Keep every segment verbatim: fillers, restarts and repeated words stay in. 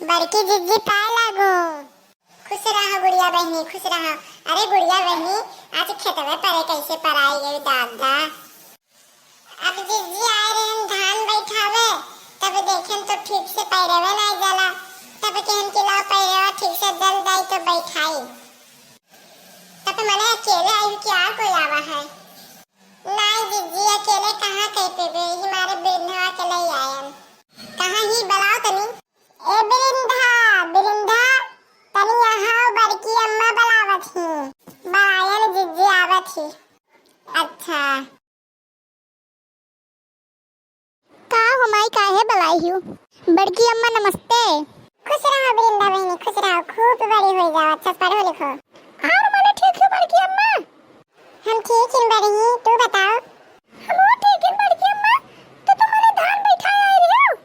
बड़की जिज्जी पाए लागो। खुश रहा गुड़िया बहिनी, खुश रहा। अरे गुड़िया बहिनी, आज खेतवे परे कैसे पराई गई दादा। अब जिज्जी आए रहन धान बैठावे, तब देखेन तो ठीक से पैरवे नाई जला, तब कहन कि लाओ पैरवा ठीक से जल जाई तो बैठाई। तब मने अकेले आई कि और कोई आवा है? नाई जिज्जी, अकेले कहाँ कह पेबे, ही मारे बिरिंधवा के लई आयन। कहाँ ही बुलाओ तनी। ए बिरिंधा, बिरिंधा, तनी यहाँ आओ, बड़की अम्मा बुलावत ही। बुलायन जिज्जी, आवत ही। अच्छा। का हो माई, काहे बुलाई हियो? बड़की अम्मा नमस्ते। खुश रहो बिरिंदा बहिनी, खुश रहो, खूब बड़ी होई जाओ, अच्छा से पढ़ो लिखो। और मने ठीक हो बड़की अम्मा? हम ठीक हिन बड़ही, तू बताओ। हमहू ठीक हिन बड़की अम्मा, तो तुम मने धान बैठाए आई रही हो?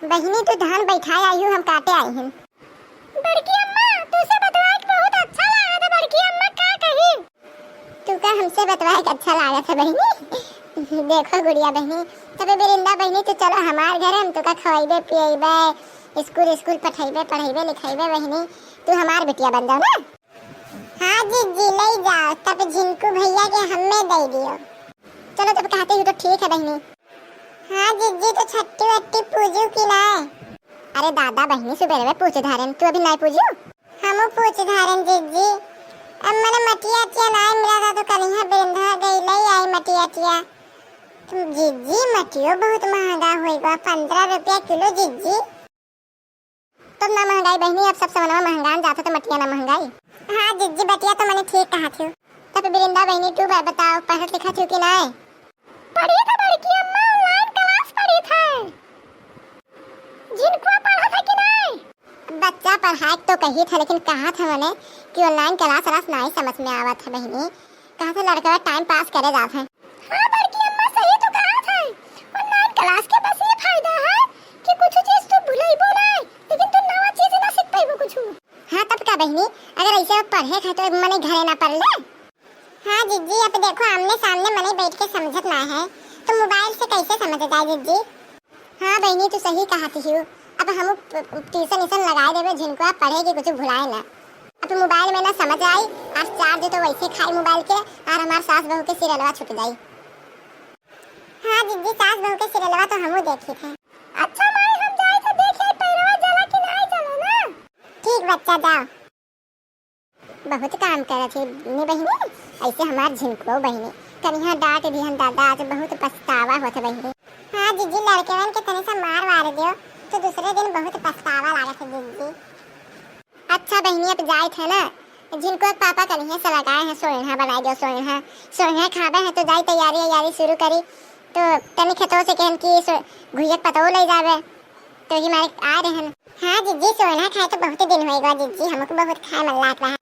बहिनी, तू धान बैठाए आई हूँ, हम काटे आई हन। बड़की अम्मा, तुसे बतवाए के बहुत अच्छा लागत है, बड़की अम्मा का कही? तू का हमसे बतवाए के अच्छा लागत है बहिनी? देखो गुड़िया बहिनी, तबे बिरिंदा बहिनी, तू चलो हमार घर, हम तुका खवाइबे पियइबे, स्कूल, स्कूल पठइबे, पढ़इबे, लिखइबे बहिनी, तू हमार बिटिया बन जाओ ना। हाँ जिज्जी, लई जाओ, तब झिनकू भैया के हम्मे दे दियो। चलो, तब कहते ही तो ठीक है बहिनी। हाँ जिज्जी, तो छट्टी वट्टी पूजू कि नाय? अरे दादा बहिनी, सुबेरे में पूछ धारेन, तू अभी नाय पूजू? हमू पूछ धारेन जिज्जी। अब मने मटिया अटिया नाय मिला था, तो कलिहा बिरंधा गई लई आई मटिया अटिया। तुम जिज्जी, मटियो बहुत महंगा होई बा, पन्द्रह रुपया किलो जिज्जी। तब ना महंगाई बहिनी, अब सब सामानवा महंगान जात है, तो मटिया ना महंगाई। हाँ जिज्जी, बतिया तो मने ठीक कहा थियो। तब बिरिंदा बहिनी, तू ब-, बताओ, पढ़त लिखत थियो कि नाय? पढ़ी था बड़की अम्मा, online class पढ़ी था। झिनकुआ पढ़ा था कि नाय? बच्चा पढ़ाए तो कही था, लेकिन कहा था मने कि online class व्लास नाय समझ में आवत है बहिनी। कहा था लड़का time pass करे जात है। हाँ बड़की अम्मा, सही तो कहा था। Online class के बस ये फायदा है कि कुछ चीज तू भुलइबो ना, लेकिन तू नवा चीज ना सीख पाइबो कुछ। हाँ तब का बहिनी, अगर ऐसे पढ़े खाए तो मने घरे ना पढ़ ले। हाँ जिज्जी, अब देखो आमने सामने मने बैठ के समझत ना है, तो mobile से कैसे समझ जाए जिज्जी? हाँ बहिनी, तू सही कहत हियो। अब हमू प-, प-, tuition ईसन लगाए देबे, झिनकुआ पढ़े के कुछ भुलाए ना। अब mobile में ना समझ आई, आज charge तो वैसे खाई mobile के, और हमार सास बहू के serialवा छूट जाई। हाँ जिज्जी, सास बहू के serialवा तो हमू देखी थे। अच्छा माई, हम जाई थे देखे पैरवा जला कि नाय जला ना। ठीक बच्चा, जाओ। बहुत काम करत है नी बहिनी, ऐसे हमार झिनकुओ बहिनी। कनिहा डांट दिहन दादा, आज बहुत पछतावा होत बहिनी। हाँ जिज्जी, लड़कवन के तनी सा मार वार दियो, तो दूसरे दिन बहुत पछतावा लागत है जिज्जी। अच्छा बहिनी, अब जाइत है ना, झिनकुआ के पापा कनिहे से लगाए हैं, सोइन्हा बनाई दियो, सोइन्हा। सोइन्हा खाबे है तो जाई तैयारी, तैयारी शुरू करी। तो तनी खेतों से कहन कि सो-, घुइया के पतवो ले जाबे। तो ही मारे आ रहन। हाँ जिज्जी, सोइन्हा खाए तो बहुत दिन होई गवा जिज्जी, हमको बहुत खाए मन लाग रहा।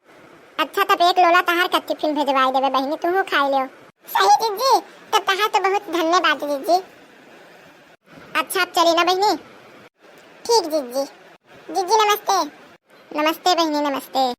अच्छा, तब एक लोला तहार कत्ती फिन भेजवाई देबे बहिनी, तू खाई लियो। सही जिज्जी, तब तहार तो बहुत धन्यवाद जिज्जी। अच्छा, अब चली ना बहिनी। ठीक जिज्जी। जिज्जी नमस्ते। नमस्ते बहिनी, नमस्ते।